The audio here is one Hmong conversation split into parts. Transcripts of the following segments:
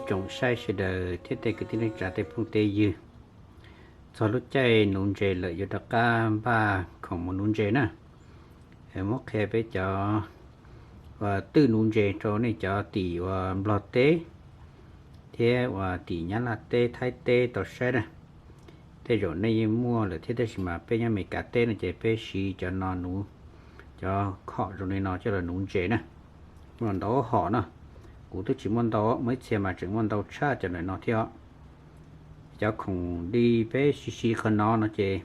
Tsoom saib sawv daws thiab tej kwv tij neej tsa tej phooj tej ywg, txog lub caij nuv ntses lawm yuav rov qab npaj khoom mus nuv ntses na. Muab qhia peb cov uas twb nuv ntses rau nej cov tim uas Nplog teb thiab uas tim Nyab Laj teb Thaib teb tau saib na. Tej zaum nej yeej muaj lawm thiab tab sis mas peb nyob Amelikas teb no ces peb siv cov no nuv, cov khom zoo li no coj los nuv ntses na. Muaj ntau hom no, kuv twb tsis muaj ntau, muaj ib txhia mas tseem muaj ntau tshaj cov ntawm no thiab os. Cov khoom li peb siv siv qhov no no ces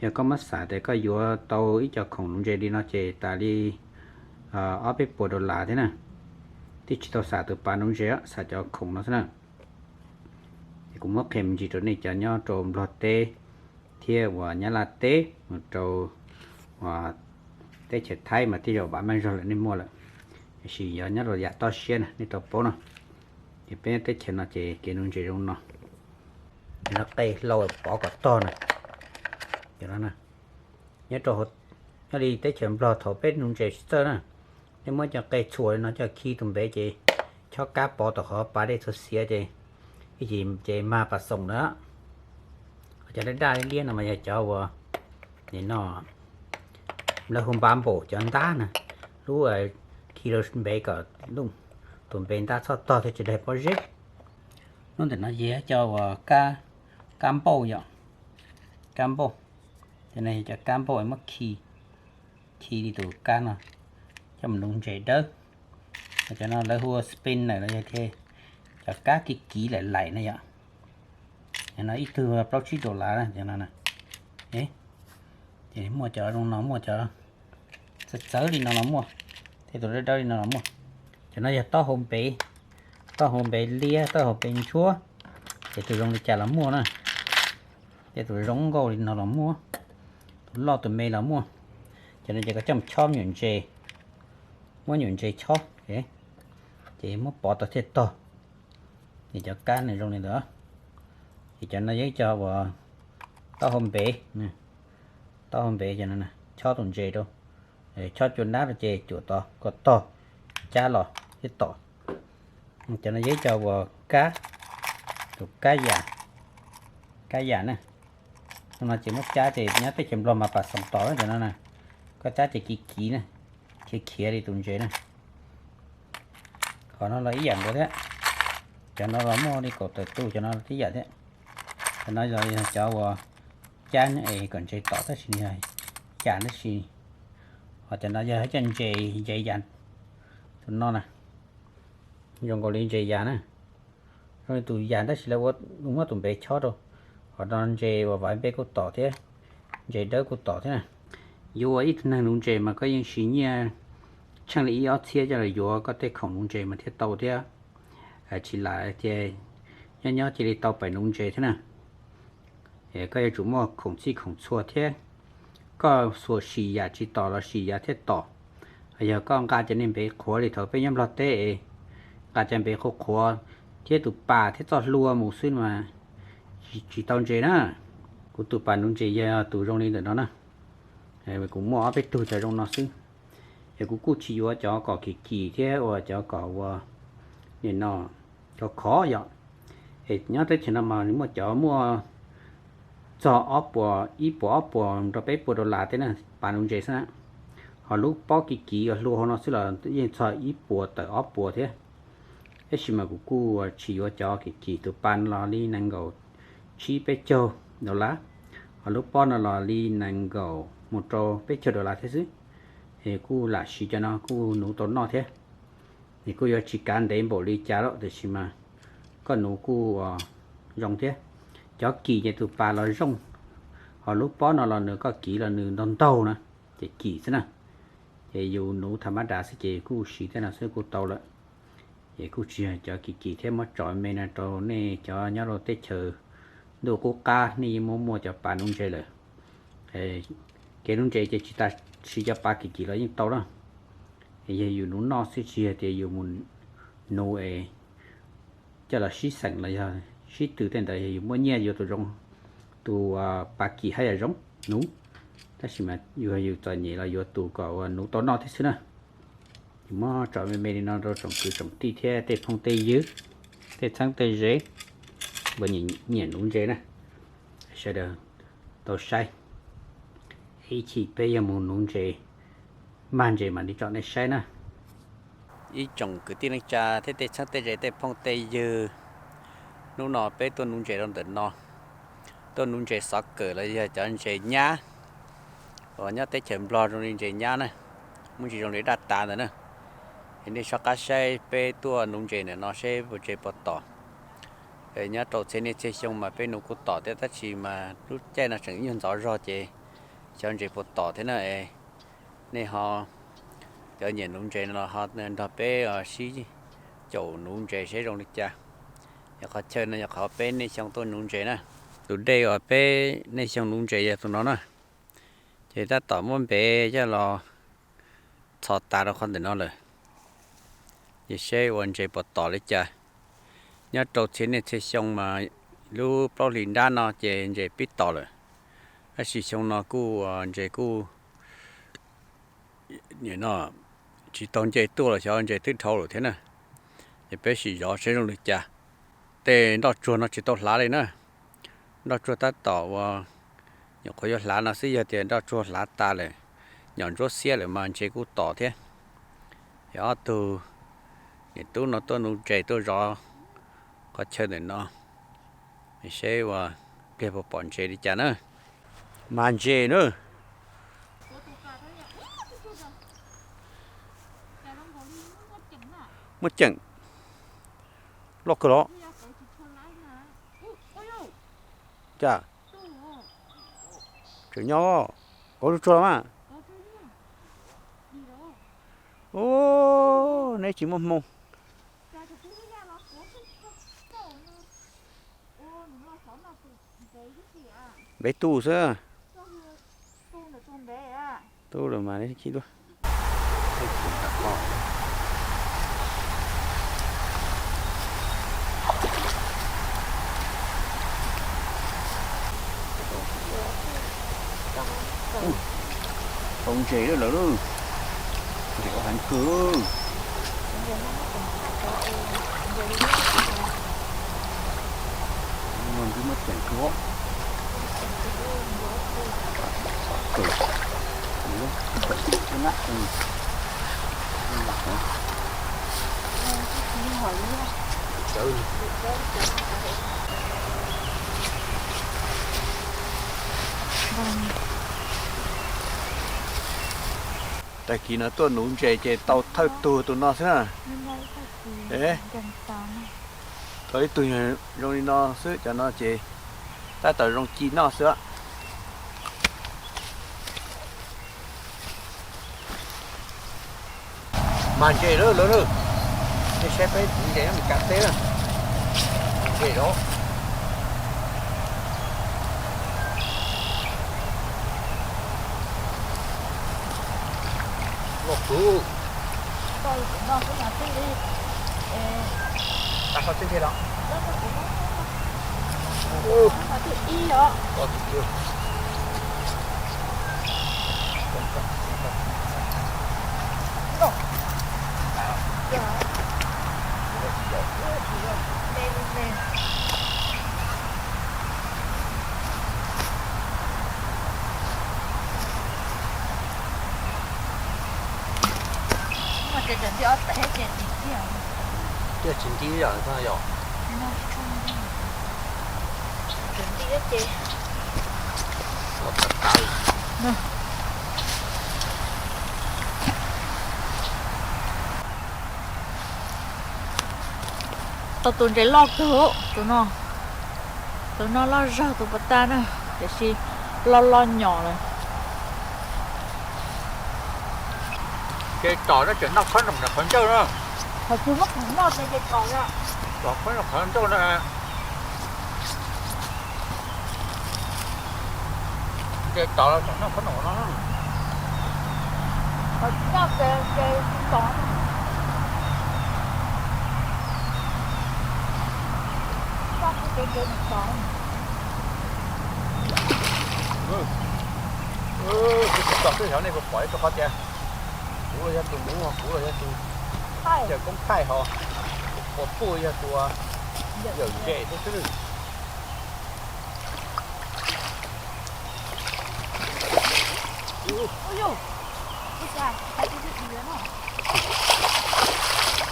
yog koj muab xav tias koj yuav tau ib co khoom nuv ntses li no ces tas li ob peb puas dollar thiab na. Twb tsis tau xav tus pas nuv ntses, xav cov khoom no xwb na. Es kuv muab qhia me ntsis rau nej cov nyob rau Nplog teb thiab uas Nyab Laj teb mus rau uas teb chaws Thaib mas tej zaum vam meej zog lawm nej muaj lawm. Tiam sis yog nyob rau yam toj siab na nej tau paub no, ces peb teb chaws no ces kev nuv ntses zoo no. Qe hlau pov kom tog na. Nyob rau, nyob li teb chaws Nplog thaum peb nuv ntses tsis txawj na, nej muab cov qe txhuam li no coj khi tus npev ces chob kab pov tom qhov pas dej txhua xiav ces ib chim ces mag pas xoom na. Cov daj daj liab no mas yog cov uas, no, lawv hu npab npaum cov ntab na, lub khi rau npev kom tus npev ntab txhob tog thiab tsis daig pob zeb. Lub ntawm no ces yog cov uas kab npauj yom, kab npauj. Cov no yog cov kab npauj muab khi, khi li tus kab no coj mus nuv ntses dawb. Cov no lawv hu ua spinner los yog tias cov kab kiv kiv laim laim na yom. Cov no ib tug plaub tsib dollar na cov no. Ces muaj cov zoo no, muaj cov txawv txawv li no los muaj, thiab tus dawb dawb li no los muaj. Cov no yog taub hau npev, taub hau npev liab, taub hau npev ntsuab, ces tus zoo li cas los muaj na. Thiab tus zoo nkauj li no los muaj, tus loj tus me los muaj. Cov no ces koj coj mus chob nyuam ntses, muab nyuam ntses chob, ces muab pov tau thiaj tog. Ces cov kab nws zoo li ntawd. Ces cov no yog ib co uas taub hau npev, taub hau npev cov no chob tus ntses rau, chob cua nab rau ces cuam tod kom tog, cab los thiab tom. Cov no yog ib co uas kab, tus kab yam, kab yam na. No ces muab cab ces nyob teb chaws Nplog mas pas xoom tom cov no na. Koj cab ces kiv kiv na, khiav khiav li tus ntses na. Qhov no los ib yam nkaus thiab. Cov no los muaj li kaum tawm tus, cov no tib yam thiab. Cov no los yog cov uas cab es kom ntses tom tab sis nws yog yam tab sis, ho cov no yog cov ntses, ntses yas. Tus no na, zoo nkaus li ntses yas na. Zoo li tus yas tab sis lawv ua, muab tus npev chob rau. Qhov no ntses uas vaiv npe kuj tom thiab, ntses dawb kuj tom thiab na. Yuav ua ib tug neeg nuv ntses mas koj yeej siv nyiaj tsheej li ib ob txhiab coj los yuav koj tej khoom nuv ntses mas thiaj tau thiab. Tsis lam tias nyob nyob cia li tau pais nuv ntses thiab na. Koj yuav tsum muaj khoom txhij khoom txhua thiab. Koj xuas sim yam tsis tom los sim yam thiaj tom. Yog koj nqa cov niag npev qhuav li thaum peb nyob Nplog teb es nqa cov npev qhuav qhuav thiab tus pas thiab txoj hlua mus xwb mas tsis tau ntses na. Kuv tus pas nuv ntses yog tus zoo li ntawm no na. Kuv muaj ob peb tug cov zoo no xwb. Es kuv kuj tsis yuav cov kom kim kim thiab uas cov kom ua, no, cov khov yom. Es nyob teb chaws no mas muaj cov muaj txog ob puas, ib puas ob puas rau peb puas dollar thiab na, pas nuv ntses xwb na. Ho lub pob kim kim uas hlua hauv no xwb los yeej txog ib puas tawm ob puas thiab. Tab sis mas kuv kuj tsis yuav cov kim kim, tus pas no los li nees nkaum tsib peb caug dollar, ho lub pob no los li nees nkaum mus rau peb caug dollar thiab xwb. Es kuj lam siv cov no kuj nuv tau noj thiab. Es kuj yuav tsis kav ntev npaum li cas lawm tiam sis mas koj nuv kuj zoo thiab. Cov kim ces tus pas los zoo, ho lub pob no los nws koj kim los nws ntaug ntaug na, ces kim xwb na. Ces yus nuv tham mab dav xwb ces kuj siv tej no xwb kuj tau lawm. Ces kuj tsis yog cov kim kim thiab, muab tso me no rau nej cov nyob rau teb chaws ntuj qub qab nej yeej muaj muaj cov pas nuv ntses lawm. Kev nuv ntses ces tsis tas siv cov pas kim kim los yeej tau na. Yog yus nuv noj xwb tsis yog tias yus mus nuv es coj los sib xeem los yog sib tw tej ntawd, yog yus muaj nyiaj yuav tus zoo, tus pas kim haj yam zoo nuv. Tab sis mas yus yus txom nyem los yuav tus kom uas nuv tau noj thiab xwb na. Ces muab tso me me li no rau tsoom kwv tsoom tij thiab tej phooj tej ywg, Tej txheeb tej ze, npawg nyiam nuv ntses na, sawv daws tau saib. Ib chim peb yuav mus nuv ntses, mag ntses mam li tsom nej saib na. Ib tsoom kwv tij neej tsa thiab tej txheeb tej ze tej phooj tej ywg, hnub no peb tuaj nuv ntses rau ntawm no. Tuaj nuv ntses xov kawm los yog cov ntses nyab uas nyob teb chaws Nplog zoo li ntses nyab na, muaj ntsis zoo li daj tas ntawd na. Es nej soj qab saib peb tuaj nuv ntses ntawm no seb puas ntses puas tom. Nyob rau txhia niaj txhia xyoo mas peb nuv kuj tom thiab, tab sis mas lub caij no tseem nyuag ntxov zog ces xyov ntses puas tom thiab na. Nej ho, cov nyiam nuv ntses no ho nrog peb sib caum nuv ntses seb zoo li cas. Yog qhov chaw no yog qhov peb niaj xyoo tuaj nuv ntses na. Tus dej uas peb niaj xyoo nuv ntses yog tus no na. Ces tab tom muab npev coj los txhos tas rau qhov ntawm no lawm. Ces seb ua ntses puas tom li cas. Nyob rau txhia niaj txhia xyoo mas lub plaub hlis nrab no ces ntses pib tom lawm. Tab sis xyoo no kuj ntses kuj tsis tau nce tuaj los xyov ntses twb dhau lawm thiab na. Ces peb sim zov seb zoo li cas. Tej nroj tsuag no tsis tau hlav li na. Nroj tsuag tab tom uas nyuam qhuav yuav hlav no xwb, yog tias nroj tsuag hlav tas lawm, nyom ntsuab xiab lawm mas ntses kuj tom thiab. Ces ob tug niam tub no tuaj nuv ntses tuaj zov qhov chaw ntawm no, seb ua pliag puas pom ntses li cas na. Mas ntses na. Muaj ceem loj kawg los. Cas? Tseem nyob, kauv tsuag tsuag los mas. Ub, neb tsis muaj hmoo. Npeb tu xwb. Tu lawm mas neb khib dua. Tau ntses lawm lawm. Ntses ua heev kawg. Ntses muaj ceem kawg. Tag kis no tuaj nuv ntses ces tau thawj tug tus no xwb na. Tau ib tug zoo li no xwb, cov no ces tab tom zoo ci noj xwb. Mas ntses lawm lawm, nej saib peb ntses nyob Meskas teb na. Ntses los loj kawg. Tiaj tsis nti yom, yog. Tau tus ntses loj kawg, tus no, tus no loj zog tus puas tag na, tiam sis loj loj nyom lawm. Ces tom no tseem noj qhob noom ntawm qhov ncauj na. Qhov twg muab qhov noj ces ces tom na. Tom qhov noom qhov ncauj na. Ces tom los tseem noj qhob noom no. Qhov tsis noj ces ces tsis tom. Noj ces ces tom. Kuv tsis tom xwb, xyov nej puas pom, rau qhov tias kuv los yog tus nuv, kuv los yog tus cawm koob thaij hos, puas puj yog tus Yawm ntses xwb xwb.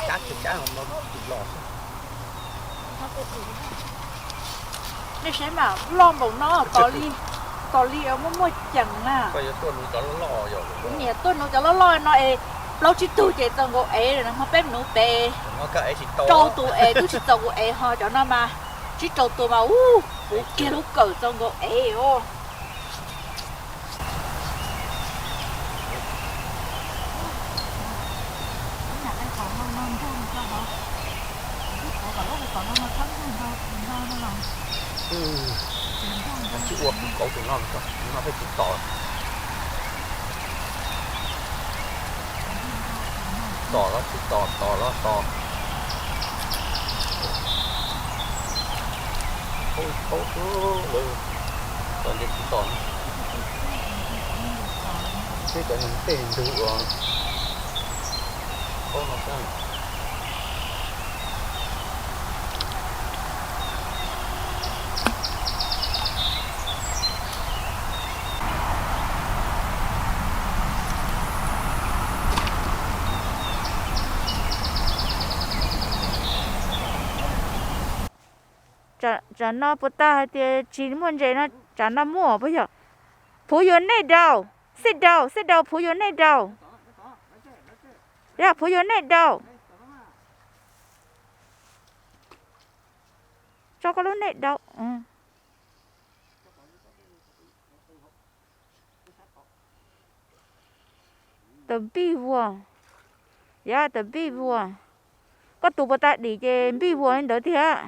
Cab tsis cab los xwb. Nej saib mas loj npaum no, tos li muaj muaj ceem na. Niam tuaj nuv cov loj loj no es plaub tsib tug ces txaus nkaus ev, hmo peb nuv pem rau tus es twb tsis txaus nkaus ev, ho cov no mas tsib rau tus mas ub, puv kiag lub kawm txaus nkaus ev os. Tsib ua kuv kauv tus no, tus no peb tsis tos. Tos los tsis tos, tos los tos. Qaub qaub xwb lawm, tos ntshe tsis tos. Seb cov no tej ntug uas qaub no xwb. Tsam no puas tas hais tias tsis muaj ntses no, tsam no muaj puas yog? Pull your net down, sit down, sit down, pull your net down. Yeah, pull your net down. Tso koj lub net down. The big one. Yeah, the big one. Koj tus puas tas dim ces big one li ntawd tiag.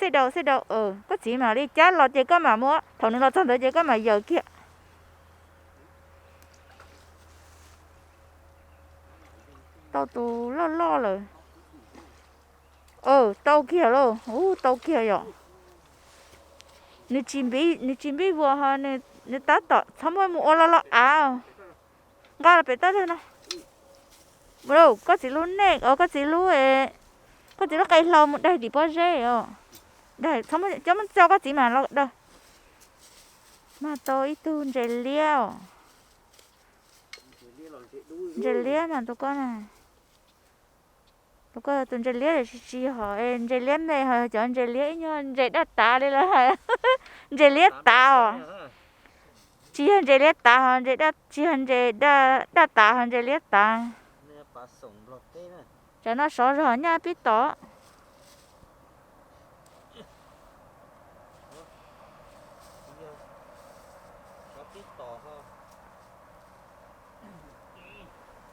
Sit down, sit down, koj txiv mam li cab los ces koj mam muab, thaum nws los txog ntawd ces koj mam yaws kiag. Tau tus loj loj lawm. Tau kiag lauj, ub, tau kiag yom. Nws tsis npib, nws tsis npib vuas ho nws tab tom txhob muab mus ua loj loj av. Nqa los pem toj no. Koj txiv lub net, koj txiv lub, koj txiv lub qe hlau mus daig tim pob zeb os. Coj muab txog koj txiv mam los daig. Mag tau ib tug ntses liab os. Ntses liab mas tus ko na. Tus ko tus ntses liab tsis tsis hom, ntses liab me ho cov ntses liab ib nyuag ntses daj tav li lawm hais. Ntses liab tav os. Tsis yog ntses liab tav ho ntses, tsis yog ntses daj tav ho ntses liab tav. Tsam no sov zog nyaj pib tom.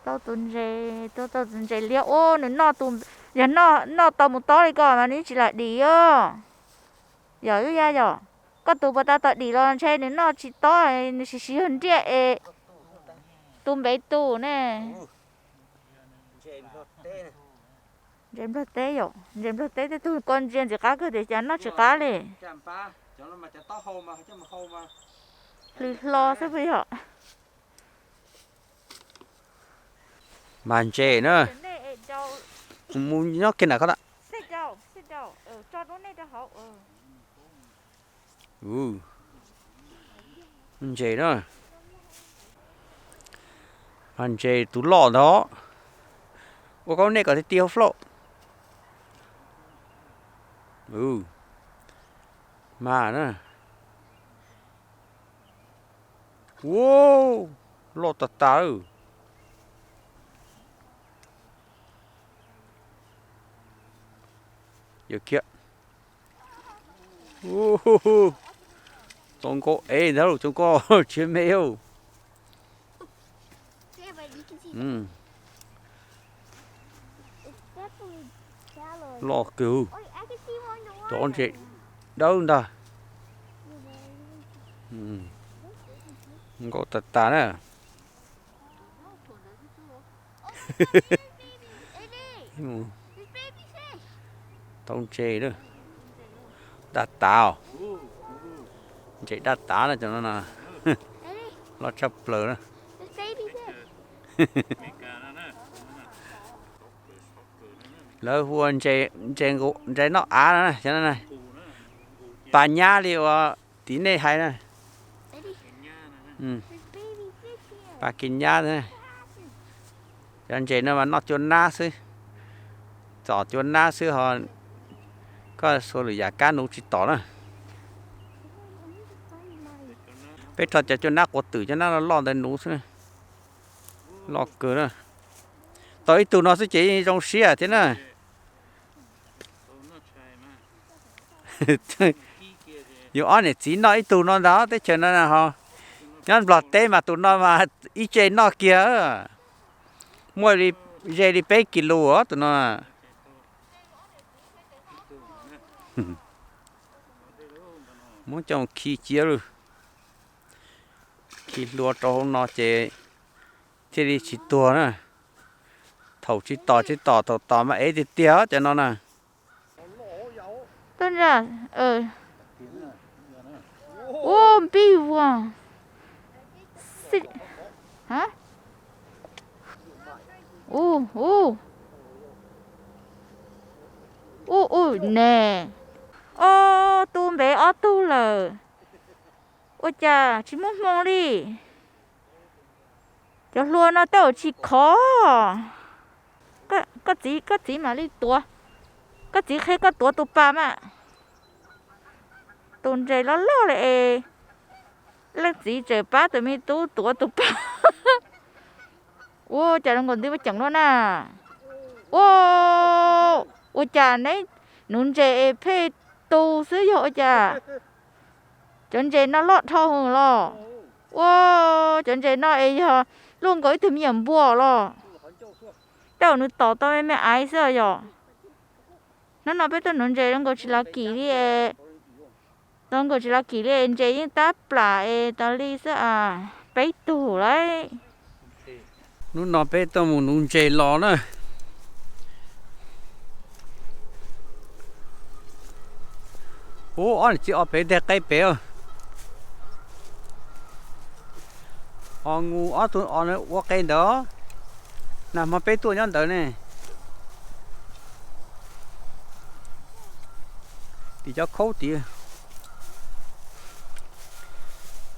Tau tus ntses, tau tus ntses liab ub, nws noj, yog noj tau mus tob li ko mas nws tsis lam dim os. Yog ub ya yog, koj tus puas tas tom dim los ntshe nws noj tsis tob, nws siv siv yog nriaj es tu npev tus ne. Ntses nplog teb yom, ntses nplog teb tej tug ko ntsia ntxim qab kawg tiam sis cas noj tsis qab li. Hli hlo xwb puas yog? Mag ntses na. Mus nyob kiag nram ko na. Ntses na. Mag ntses tus loj ntag. Ua koj nej kom tiag tiag hauv floj. Mag na. Ua, loj tas tas lawm. Yawm kiag. Tau nkaus ev ntag lauj, tau nkaus tsis me lauj. Loj kawg. Cov ntses dawb ntag. Nkaus tas tas na. Tau ntses na. Daj tav os. Ntses daj tav na cov no na. Loj tshaj plaws na. Lawv hu ua ntses noj av no, pas nyab li uas tim nej hais na. Pas kis nyab. Cov ntses no mas noj cua nab xwb, txom cua nab xwb ho, koj xuas lwm yam kab nuv tsis tom na. Peb rho cov cua nab quav twm, cov nab loj loj ntawd nuv xwb, loj kawg na. Tau ib tug no xwb ces zoo siab thiab na. Yus ob niam txiv noj ib tug no ntag, teb chaws no ho. Nyob Nplog teb mas tus no mas ib tse noj kiag, muaj ze li peb kis lus tus no. Muab coj khi cia lawm, khi hlua rau hauv no ces thiaj li tsis tuag na. Thaum tsis tom tsis tom, thaum tom mas ev tiag tiag cov no na. Ub, big one. Ub, ub, ub, ub ne. Ob tug npev ob tug lawm. Ua cas tsis muaj hmoo li? Cov hlua no tej zaum tsis khov. Koj txiv, koj txiv mam li tuav. Koj txiv qhia koj tuav tus pas mas. Tus ntses loj loj li es leej txiv tseem pab tus me tub tuav tus pas. Ua cas zoo nkaus nti ua ceem luaj na. Ua, ua cas neb nuv ntses es pheej tu xwb yog ua cas? Cov ntses no loj dhau hwv los. Ua, cov ntses no es yog luaj nkaus ib tug me nyuam npua los. Tej zaum nws tom tau me me aiv xwb os yog. Hnub no peb tuaj nuv ntses zoo nkaus tsis lav kim li. Zoo nkaus tsis lav kim li, ntses yeej tab plam es tas li xwb as. Peb tug lauj. Hnub no peb tuaj mus nuv ntses los na. Ub, ob niam txiv os pem nteg qe pem. Os nus ob tug os ua qe ntawd. Nag hmo peb tuaj nyob ntawd ne. Tim cov khaub tid.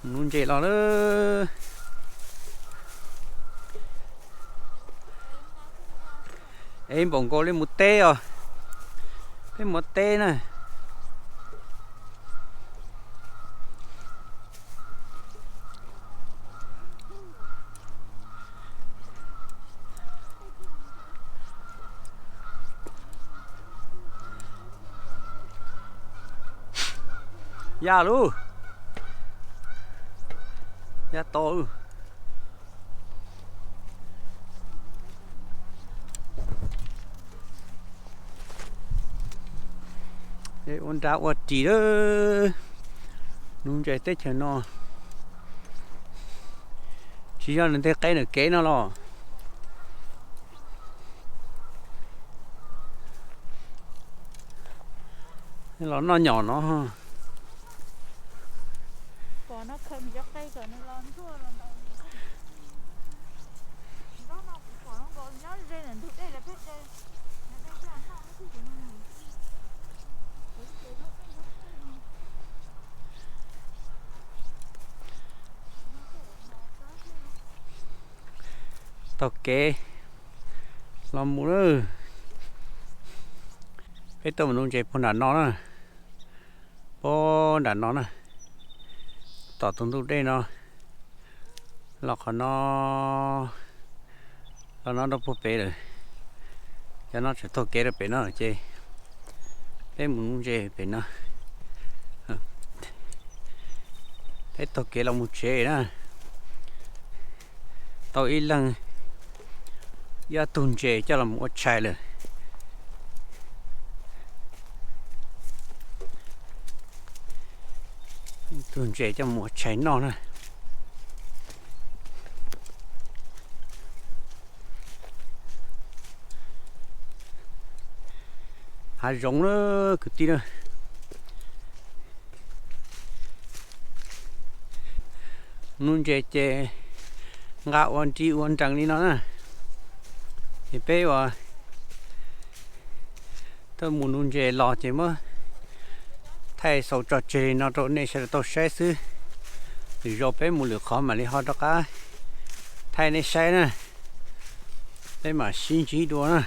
Nuv ntses los lawm. Es npaum nkaus li mus teb os. Peb mus teb na. Ya lub, ya to. Ua nra ua ris lawm. Nuv ntses teb chaws no tsis yog nws nteg qe nws kev no los. Los noj nyom no. Taug kev los mus lawm. Peb tuaj mus nuv ntses puag nram no na. Puag nram no na. Tom tus ntug dej no los qhov no, los no rau puag pem lawm. Cov no tseem taug kev rau pem no ces peb mus nuv ntses pem no. Peb taug kev los mus tsev na. Tau ib leeg ib ob tug ntses coj los mus ua tshais lawm. Ib tug ntses coj mus ua tshais noj na. Hav zoov na kwv tij na. Nuv ntses ces nqa ua nri ua nrees li no na. Ces peb ua Tuaj mus nuv ntses los ces muab thaij xaus tso tseg li no rau nej sawv daws tau saib xwb. Lwm zaus peb mus lwm qhov mam li ho rov qab thaij nej saib na. Peb mam sib ntsib dua na.